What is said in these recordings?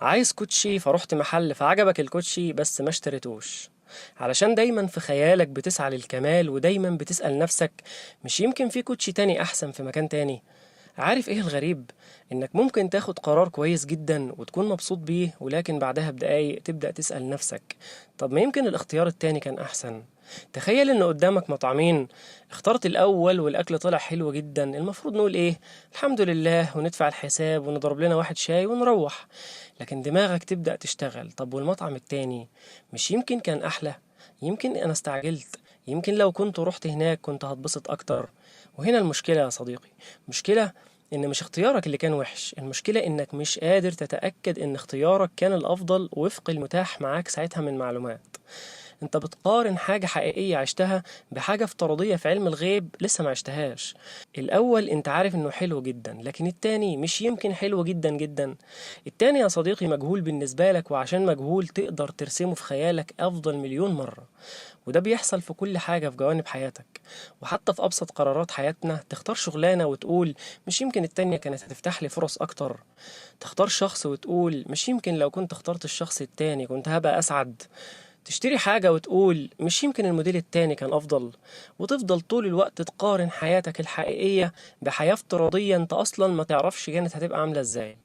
عايز كوتشي فرحت محل فعجبك الكوتشي بس ما اشتريتوش، علشان دايما في خيالك بتسعى للكمال ودايما بتسأل نفسك مش يمكن في كوتشي تاني أحسن في مكان تاني. عارف ايه الغريب؟ انك ممكن تاخد قرار كويس جدا وتكون مبسوط بيه، ولكن بعدها بدقايق تبدأ تسأل نفسك طب ما يمكن الاختيار التاني كان أحسن. تخيل ان قدامك مطعمين، اخترت الأول والأكل طلع حلو جدا، المفروض نقول ايه؟ الحمد لله وندفع الحساب ونضرب لنا واحد شاي ونروح. لكن دماغك تبدأ تشتغل، طب والمطعم التاني مش يمكن كان أحلى؟ يمكن أنا استعجلت، يمكن لو كنت رحت هناك كنت هتبسط أكتر. وهنا المشكلة يا صديقي، مشكلة إن مش اختيارك اللي كان وحش، المشكلة إنك مش قادر تتأكد إن اختيارك كان الأفضل وفق المتاح معاك ساعتها من معلومات. انت بتقارن حاجة حقيقية عشتها بحاجة افتراضية في علم الغيب لسه ما عشتهاش. الأول انت عارف انه حلو جدا، لكن التاني مش يمكن حلو جدا جدا. التاني يا صديقي مجهول بالنسبة لك، وعشان مجهول تقدر ترسمه في خيالك أفضل مليون مرة. وده بيحصل في كل حاجة في جوانب حياتك، وحتى في أبسط قرارات حياتنا. تختار شغلانة وتقول مش يمكن التانية كانت هتفتح لي فرص أكتر. تختار شخص وتقول مش يمكن لو كنت اخترت الشخص التاني كنت هبقى أسعد. تشتري حاجة وتقول مش يمكن الموديل التاني كان أفضل. وتفضل طول الوقت تقارن حياتك الحقيقية بحياة افتراضية انت أصلا ما تعرفش كانت هتبقى عاملة ازاي.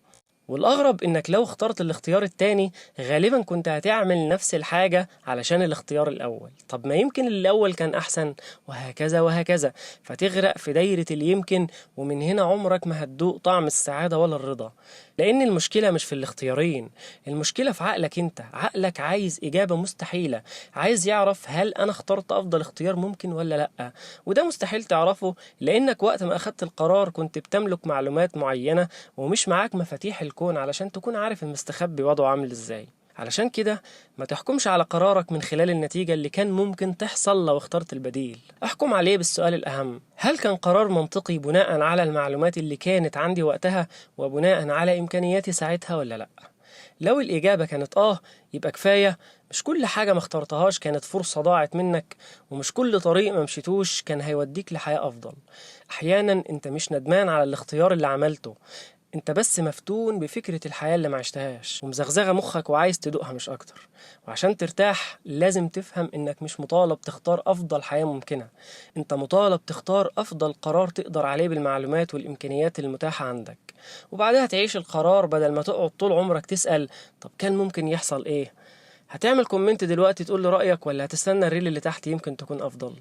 والأغرب إنك لو اخترت الاختيار التاني غالبا كنت هتعمل نفس الحاجة علشان الاختيار الأول. طب ما يمكن الأول كان أحسن، وهكذا وهكذا، فتغرق في دايرة اليمكن، ومن هنا عمرك ما هتدوق طعم السعادة ولا الرضا. لأن المشكلة مش في الاختيارين، المشكلة في عقلك انت. عقلك عايز إجابة مستحيلة، عايز يعرف هل أنا اخترت أفضل اختيار ممكن ولا لأ، وده مستحيل تعرفه لأنك وقت ما أخدت القرار كنت بتملك معلومات معينة ومش معاك مفاتيح الكون علشان تكون عارف المستخبي وضعه عامل ازاي. علشان كده ما تحكمش على قرارك من خلال النتيجة اللي كان ممكن تحصل لو اخترت البديل. احكم عليه بالسؤال الأهم، هل كان قرار منطقي بناء على المعلومات اللي كانت عندي وقتها وبناء على إمكانياتي ساعتها ولا لأ؟ لو الإجابة كانت آه يبقى كفاية. مش كل حاجة ما اخترتهاش كانت فرصة ضاعت منك، ومش كل طريق ما مشيتوش كان هيوديك لحياة أفضل. أحيانا أنت مش ندمان على الاختيار اللي عملته، انت بس مفتون بفكرة الحياة اللي ما عشتهاش ومزغزغة مخك وعايز تدوقها مش اكتر. وعشان ترتاح لازم تفهم انك مش مطالب تختار افضل حياة ممكنة، انت مطالب تختار افضل قرار تقدر عليه بالمعلومات والامكانيات المتاحة عندك، وبعدها تعيش القرار بدل ما تقعد طول عمرك تسأل طب كان ممكن يحصل ايه. هتعمل comment دلوقتي تقول لي رأيك، ولا هتستنى ال reel اللي تحت يمكن تكون افضل؟